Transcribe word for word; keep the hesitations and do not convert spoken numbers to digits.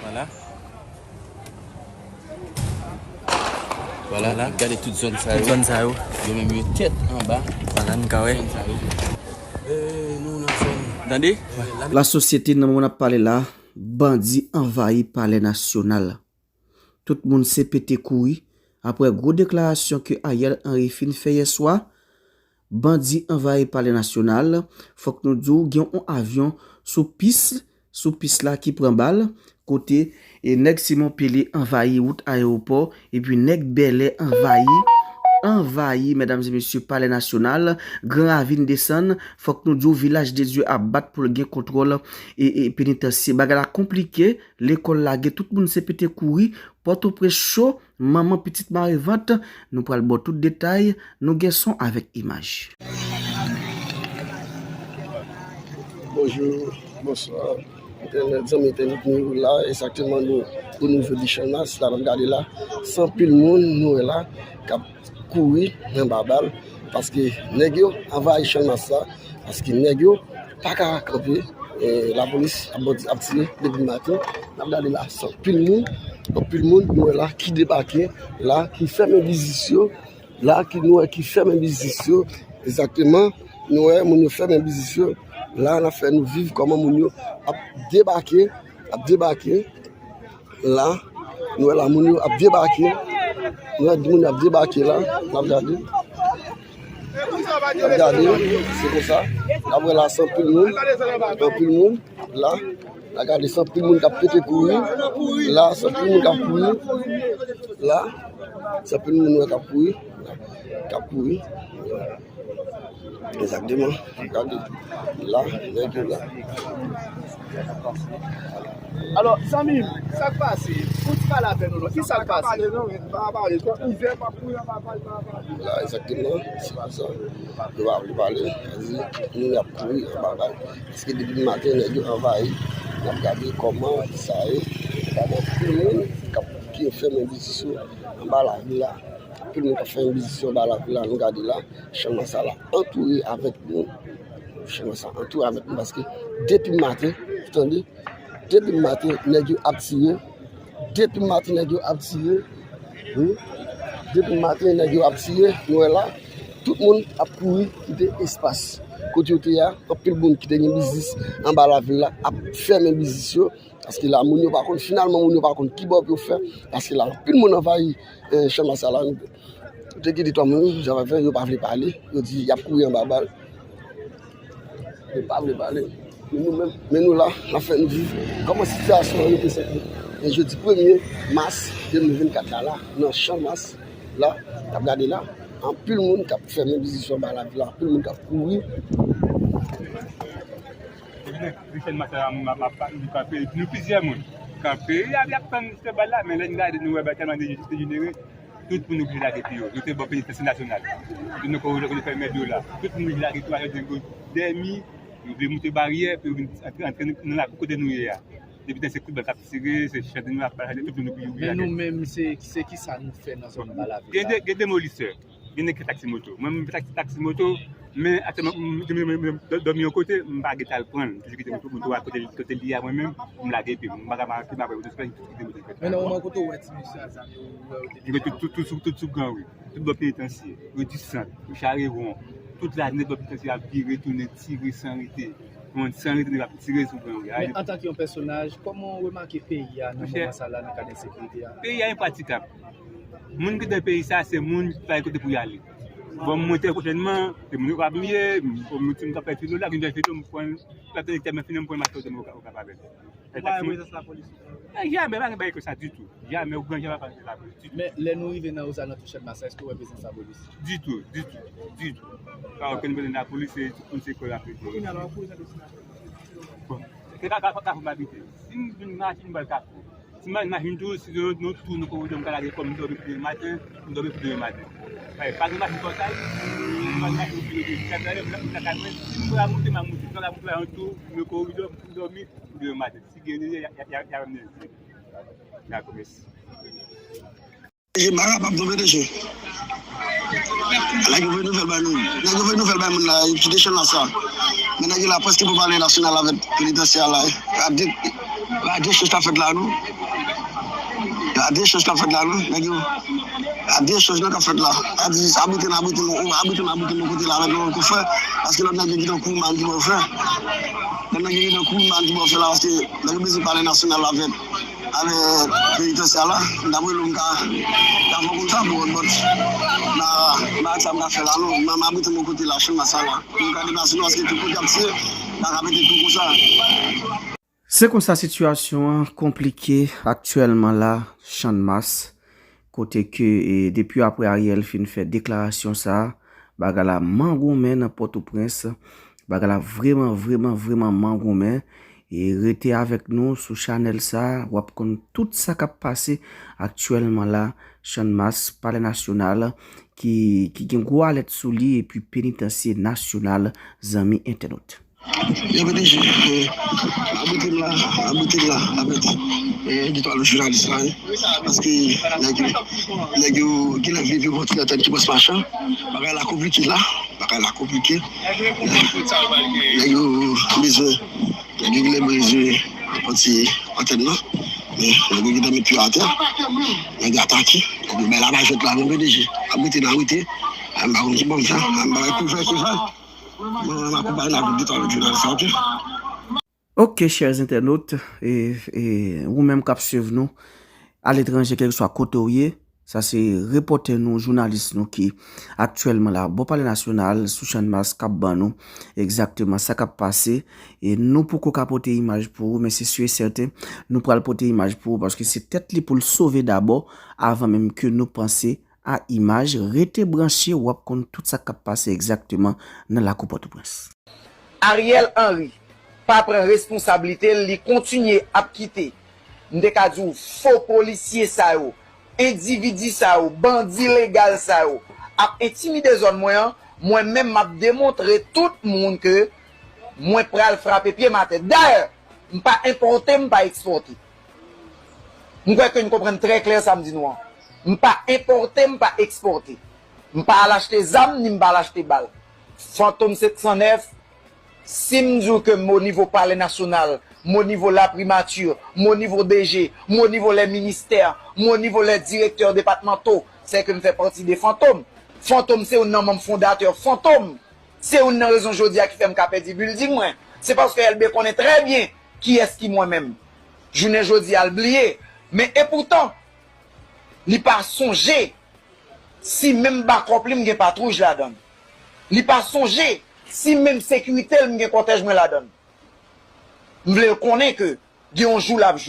Vwala. Vwala, gade tout zòn sa yo. Tout zòn sa yo. Yo menm yo tèt anba. Vwala, nou ka wè. Zòn sa yo. E, nou nan zòn. Tande? Lasosyete, nan moman n ap pale la, bandi anvayi Palè Nasyonal. Tout moun se pete kouri. Apre gwo deklarasyon ke Ariel Henry fin fè yè swa, bandi anvayi Palè Nasyonal. Fòk nou di w, gen yon avyon sou pis, sou pis la ki pran bal, kote, e, nèg Simon Pele anvayi wout ayewopò, epi nèg Bèlè anvayi, anvayi, medam e mesye, Palè Nasyonal, Gran Ravin desann. Fòk nou di w, Vilaj de Dye ap bat pou l gen kontwòl, e, e, penitansye. Bagay la konplike, lekòl lage, tout moun se pete kouri, Pòtoprens cho, manman pitit mare vant. Nou pral ba w tout detay, nou gen son avèk imaj. Bonjou, bonswa, entènèt, zanmi entènèt, nou la, egzakteman, nou o nivo di Channmas, la, n ap gade la, se anpil moun, nou wè la, k ap kouri anba bal, paske nèg yo anvayi Channmas la, paske nèg yo pa ka kanpe, e, lapolis ap, ap tire depi maten, n ap gade la, se anpil moun, anpil moun, nou wè la, ki debake la, ki fèmen biznis yo, la, ki nou wè ki fèmen biznis yo, egzakteman, nou wè moun yo fèmen biznis yo, la, n ap fè nou viv kòman moun yo ap debake, ap debake, la, nou wè la, moun yo ap debake, nou wè moun yo ap debake la, n ap gade, n ap gade, se konsa, n ap wè la, se anpil moun, anpil moun, la, n ap gade, se anpil moun k ap pete kouri, la, se anpil moun k ap kouri, la, se anpil moun wè k ap kouri, k ap kouri. Egzakteman. Gade. La, nèg yo la. Alò, zanmi m, sa k pase? Ou ti pale avè nou non. Ki sa k pase? La, egzakteman. Se konsa. Yo pa vle pale. Yo di, moun ap kouri anba bal. Paske depi maten, nèg yo anvayi. N ap gade kòman sa ye. Gade anpil moun k ap, ki fèmen biznis yo anba lavil la. Anpil moun k ap fè yon biznis yo anba lavil la, nou gade la, Channmas sa la antoure avèk moun. Channmas sa antoure avèk moun paske depi maten, tande, depi maten, nèg yo ap tire. Depi maten, nèg yo ap tire. Wi. Depi maten, nèg yo ap tire. Nou wè la, tout moun ap kouri kite espas kote yo te ye a. Anpil moun ki te gen biznis anba lavil la ap fèmen biznis yo. Paske la, moun yo pa konn, finalman, moun yo pa konn ki bò pou yo fè. Paske la, anpil moun anvayi, eh, Channmas sa la. Yo te kite twa moun, jan pa fè, yo pa vle pale. Yo di, y ap kouri anba bal. Yo pa vle pale. Men nou menm, men nou la, n ap fè nou viv. Kòman sitiyasyon an reprezante? E jodi premye mas de mil vennkat la, la, nan Channmas, la, n ap gade la, anpil moun k ap fèmen biznis yo anba lavil la, anpil moun k ap kouri. Epi nan wi Channmas la, m ap, m ap, m ap kanpe, epi nou plizyè moun kanpe, y ap, y ap tann se bal la, men lè n gade, nou wè bagay tèlman deje-, dejenere, tout moun oblije lage pye yo. Nou te bò penitansye nasyonal. Epi nou konnen kote fè mèb yo la. Tout moun oblije lage pye yo, yo dèmi, yo vle moute baryè, pou yo vin antre, antre nan lakou kote nou ye a. Depi tan se kout bal k ap tire, se chante nou ap pale, tout moun oblije lage. Men nou menm, se, se kisa nou fè nan zòn anba lavil la? Gen de, gen demolisè. Gen nèg ki fè taksi moto. Mwen menm, m fè taksi, taksi moto, men aktyèlman, m, m, m, m, m, m dòmi yon kote, m pa gentan al pran l. M toujou kite moto, moto a kote, kote li ye a mwen menm, m lage pye m. M pa ka marke, m pa wè moto, se pa ki kite moto. Men nan moman kote w wè ti mesye a zam yo, ou wè yo te gen tout, tout, tout sou, tout sou Gran Ri. Tout bò penitansye, Ri di Sant, Ri Charewon, tout la nèt bò penitansye ap vire tounen, tire san rete. Konprann, san rete nèg ap tire sou Gran Ri. Men antanke yon pèsonaj, kòman w remake peyi a nan moman sa la nan kad ensekirite a? Peyi a enpratikab. Moun ki nan peyi sa, se moun ki pa gen kote pou y ale. Bon, mwen trè pwochènman, se moun yo k ap miye, bon, moun ki ap fè filo la, ki fè filo, m pran, l ap tande tèm nan fini, m pran mache, m oka, oka pa bèl. Ou pa wè prezans lapolis? E, jamè, pa gen bagay konsa ditou. Jamè, ou gran jamè pa gen lapolis ditou. Men, lè nou rive nan ozalantou Channmas la, èske w wè prezans lapolis? Ditou, ditou, ditou. Pa okenn prezans lapolis, se tout moun se kò y ap rete. Kounye a la, w ap kouri nan destinasyon. Bon, se Kafou, Kafou m abite. Si m vin mache, m pral Kafou. Si m al machin tou, si se yon, yon tou nan koridò, m ka lage kò m, m dòmi pou demen maten, m dòmi pou demen maten. Paske pa gen machin pòtay, m pral mache pou demen maten. Chak lè m lakay mwen, si m vle moute, m a moute. Si m pa ka moute, yon tou nan koridò, m dòmi pou demen maten. Si gen nèg, y a, y a, y a, y a menm nèg. Dakò, mèsi. E m pa kapab non, P D G. Nèg yo voye nouvèl bay moun. Nèg yo voye nouvèl bay moun la, yo kite Channmas la. Men nèg yo la prèske pou Palè Nasyonal avèk penitansyè la. Y ap di, Pa de echanj k ap fèt la, non. Pa de echanj k ap fèt la, non. Nèg yo, pa de echanj, non, k ap fèt la. A di, abrite m, abrite m, o, abrite m, abrite m bò kote la avèk yon konfrè. Paske lòt nèg yo gentan kouri m al di bò frè. Lòt nèg yo gentan kouri m al di bò frè la, paske nèg yo bezwen palè nasyonal la avèk, avèk penitansyè la. M t ap rele w, m ka, ka fè w konn sa, bon, but, m pa, m pa ak sa m ka fè la, non. M, m abrite m bò kote la, chanm sa la. M ka deplase, non, paske tout kote ap tiye, m pa ka mete kou konsa. Se konsa sitiyasyon an konplike aktyèlman la, Channmas, kote ke, e, depi apre Ariel fin fè deklarasyon sa a, bagay la mangonmen nan Pòtoprens, bagay la vrèman, vrèman, vrèman mangonmen. E rete avèk nou sou chanèl sa a, w ap konn tout sa k ap pase aktyèlman la, Channmas, Palè Nasyonal, ki, ki gen gwo alèt sou li, epi Penitansye Nasyonal, zanmi entènot. Yo, P D G, eh, abrite m la, abrite m la, abrite. Eh, di twa lòt jounalis la, wi. Paske nèg yo, nèg yo, genlè vle vye pòt nan tèt ki pòs machan. Bagay la konplike la, bagay la konplike. Nèg yo bezwen, nèg yo genlè bezwen pòt antèn nan. Men, nèg yo gentan met pye atè. Nèg yo atake. Nèg yo bay la majèt la, men P D G. Abrite m, abrite. M pa konn ki bò m fè, m pa wè kouvè, kouvè. Mwen, m akonpaye n avèk de twa lòt jounalis la, oke? Oke, chers internautes, e, e, ou menm k ap swiv nou aletranje, kèlkeswa kote w ye, sa se repòtè nou, jounalis nou ki aktyèlman la bò Palè Nasyonal, sou Channmas, k ap ban nou egzakteman sa k ap pase. E nou poko ka pote imaj pou ou, men se si e sèten, nou pral pote imaj pou ou, paske se tèt li pou l sove dabò, avan menm ke nou panse a imaj. Rete branche, w ap konn tout sa k ap pase egzakteman nan lakou Pòtoprens. Ariel Henry pa pran responsablite l, li kontinye ap kite, m te ka di w, fo polisye sa yo, endividi sa yo, bandi legal sa yo ap entimide zòn mwen an, mwen menm m ap demontre tout moun ke mwen pral frape pye m atè. Dayè, m pa enpòte, m pa ekspòte. M kwè ke n konprann trè klè sa m di nou an. M pa enpòte, m pa ekspòte. M pa al achte zam, ni m pa al achte bal. Fantom sèt san nèf, si m di w ke m o nivo Palè Nasyonal, m o nivo Laprimati, m o nivo D G, m o nivo lè ministè, m o nivo lè direktè depatmanto, sè ke m fè pati de Fantom. Fantom se youn nan manm fondatè Fantom. Se youn nan rezon jodi a ki fè m ka pèdi bilding mwen. Se paske Elbe konnen trè byen kiyès ki mwen menm. Jounen jodi a, l bliye. Men epoutan, li pa sonje si menm bakòp li m gen patwouj ladan l. Li pa sonje si menm sekirite l m gen kòtèj mwen ladan l. M vle l konnen ke gen yon jou l ap jou.